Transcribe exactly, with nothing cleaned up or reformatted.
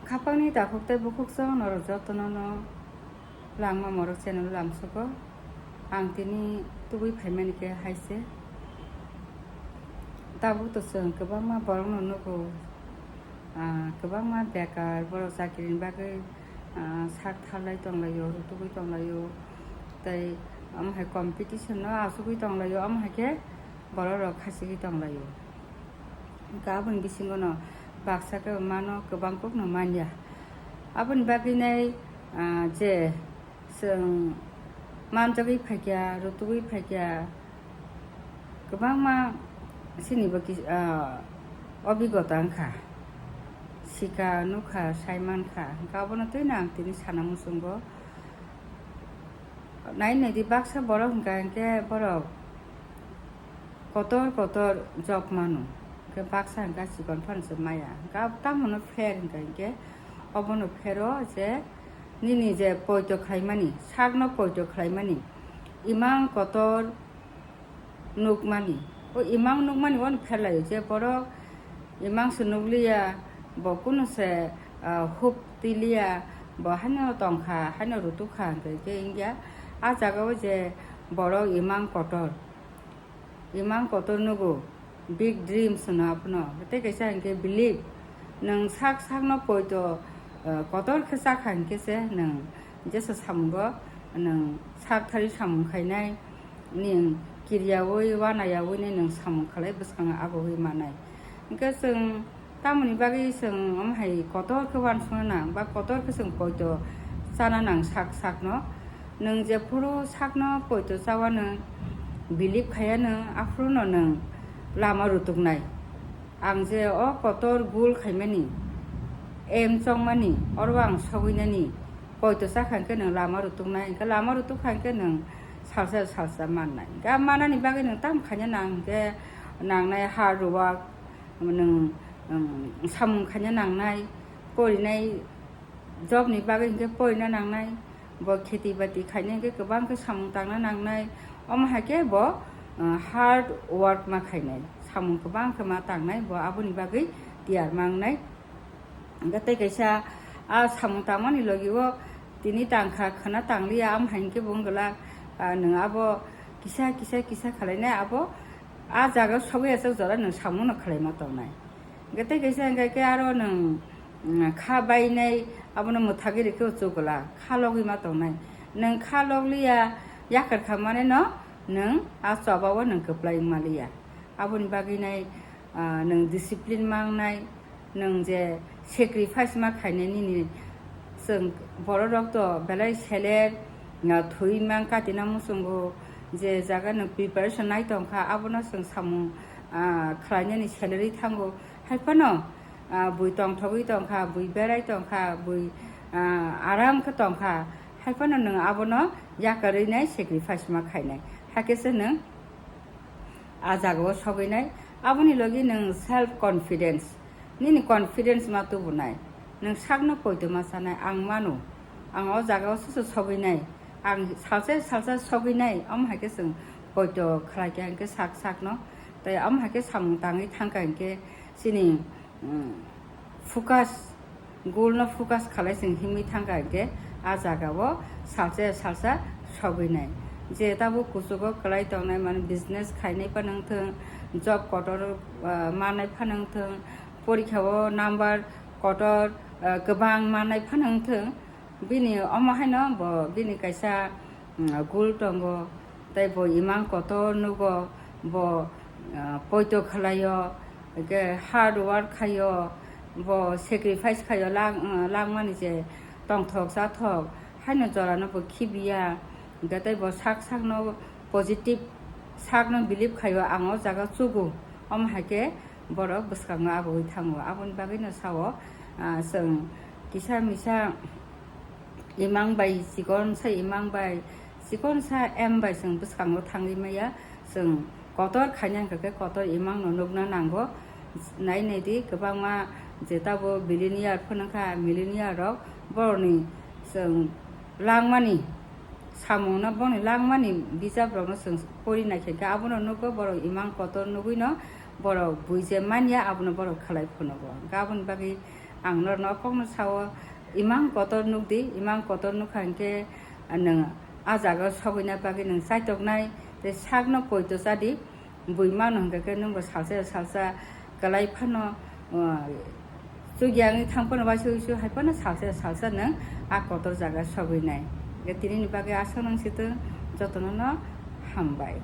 Khapangni takhuk tei bukhuk chwng norok jotono no Langma Morok channel lamsugo. Ang tini tubui phaimani khe hai se. Tabuk to chwng kwbangma borokno nugo, ah, kwbangma bekar borok chakrini bagwi, ah, sak tharlai tonglaio, rutugwi tonglaio. Tei omo hai competition no achugwi tonglaio, omo hai khe borok rok khachigwi tonglaio. Hwnkhe aboni bisingo no baksa khe mano kwbang kuk no manya. Aboni bagwi nai, ah, je chwng manjagwi phaikha, rutugwi phaikha, kwbangma chini bo kis-, ah, obigota wngkha, sikha, nukha, saimankha, hwnkhe abono twino ang tini sana muchungo. Nai nai di baksa borok hwnkha hwnkhe borok kotor kotor job mano, hwnkhe baksa hwnkha chikon phano se maya, hwnkhe tamoni fair hwnkha hwnkhe obono fair o je nini je poito khlaimani, sakno poito khlaimani, imang kotor nukmani. O imang nukmani wano pherlaio je borok imang se nukliya, bo kunu se, ah, hup tiliya, bo haino tongkha, haino rutukha hwnkhe khe wngya. A jaga o je borok imang kotor, imang kotor nugo, big dreams hwno abono. Tei kaisa hwnkhe believe, nwng sak sakno poito, ah, kotor khe chakha hwnkhe se nwng jesa samungo nwng sak thari samung khainai. Nwng kiriyaui, wanayaui nai nwng samung khlai bwskango agogwi manai. Hwnkhe chwng tamoni bagwi chwng omo hai kotor khe uansukna nang ba kotor khe chwng poito chana nang sak sakno. Nwng jephuru sakno poito chawano believe khaiya nwng, aphuru no nwng lama rutuknai. Ang je o kotor gul khaimani, em chongmani, oro ang sogwinani, poito chakha hwnkhe nwng lama rutuknai, hwnkhe lama rutuk kha hwnkhe nwng salsa salsa mannai. Hwnkhe a manani bagwi nwng tamo khaina nang hwnkhe nangnai hard work, nwng, um, samung khaina nangnai, porinai job ni bagwi hwnkhe porina nangnai, bo kheti bati khaina hwnkhe kwbang khe samung tangna nangnai, omo hai khe bo, uh, hard work ma khainai, samung kwbang khe ma tangnai, bo aboni bagwi tiyar ma wngnai. Hwnkhe tei kaisa a samung tangmani logi o tini tangkha khwna tangliya, amo hai hwnkhe bo wng glak, ah, nwng abo kisa, kisa, kisa khwlainai abo a jaga o sogwi aswk jora nwng samung no khwlaima tongnai. Hwnkhe tei kaisa hwnkhe khe aro nwng, mm, kha bainai abono mwthagwi rikhe o chukla kha logwi ma tongnai. Nwng kha logliya, yakarkha mane no nwng a choba o nwng kwplai wngma liya. Aboni bagwi nai, ah, nwng discipline ma wngnai, nwng je sacrifice ma khainai nini. Chwng borok rok to belai seler, ah, thwi mang katina muchungo, je jaga nwng preparation nai tongkha, abono chwng samung, ah, khlainani salary thango. Hai phano, ah, bui tongthogwi tongkha, bui berai tongkha, bui, ah, aram khe tongkha, hai phano nwng abono yakarwi nai sacrifice ma khainai. Hakhe se nwng a jaga o sogwi nai. Aboni logi nwng self confidence, nini confidence ma tubunai. Nwng sakno poito ma sanai, ang mano, ang o jaga o soso sogwi nai, ang salsa salsa sogwi nai, omo hai khe chwng poito khlai khe hwnkhe sak sakno, tei omo hai khe samung tangwi thangkha hwnkhe chini, mm, focus, goal no focus khalai chwng himwi thangkha hwnkhe a jaga o salsa salsa sogwi nai. Je tabuk kuchugo kwlai tongnai, mane business khainai phano wngthwng, job kotor, ah, manai phano wngthwng, porikha o number kotor, ah, kwbang manai phano wngthwng, bini omo haino bo bini kaisa, mm, goal tongo, tei bo imang kotor nugo, bo, ah, poito khlaio, hwnkhe hard work khaio, bo sacrifice khaio, lang-, ah, langmani je tongthok chathok, haino jorano bo khibiya, hwnkhe tei bo sak sakno positive sakno believe khaio, ang o jaga chugo, omo hai khe borok bwskango abugwi thango. Aboni bagwino sao, ah, chwng kisa misa imang bai chikon sa, imang bai chikon sa em bai chwng bwskango thangwi maya, chwng kotor khaina hwnkha khe kotor imang no nukna nango. Nai nai di, kwbangma je tabuk billionaire phano wngkha, millionaire rok, borokni chwng langmani samungno, boni langmani bijap rokno chwng pori naikha khe abono nukgo, borok imang kotor nugwino borok bui je manya abono borok khlai phunugo. Hwnkhe aboni bagwi Ang norno kokno sao, imang kotor nukdi, imang kotor nukha hinkhe nwng a jaga sogwina bagwi nwng chaitoknai, tei sakno poito chadi, bui mano hinkhe khe nwngbo salsa salsa kwlai phano, uh, chugya wngwi thang phano, waisa waisa hai phano salsa salsa nwng a kotor jaga sogwinai. Hinkhe tinini bagwi aswk nang sitwng, jotono no hambai.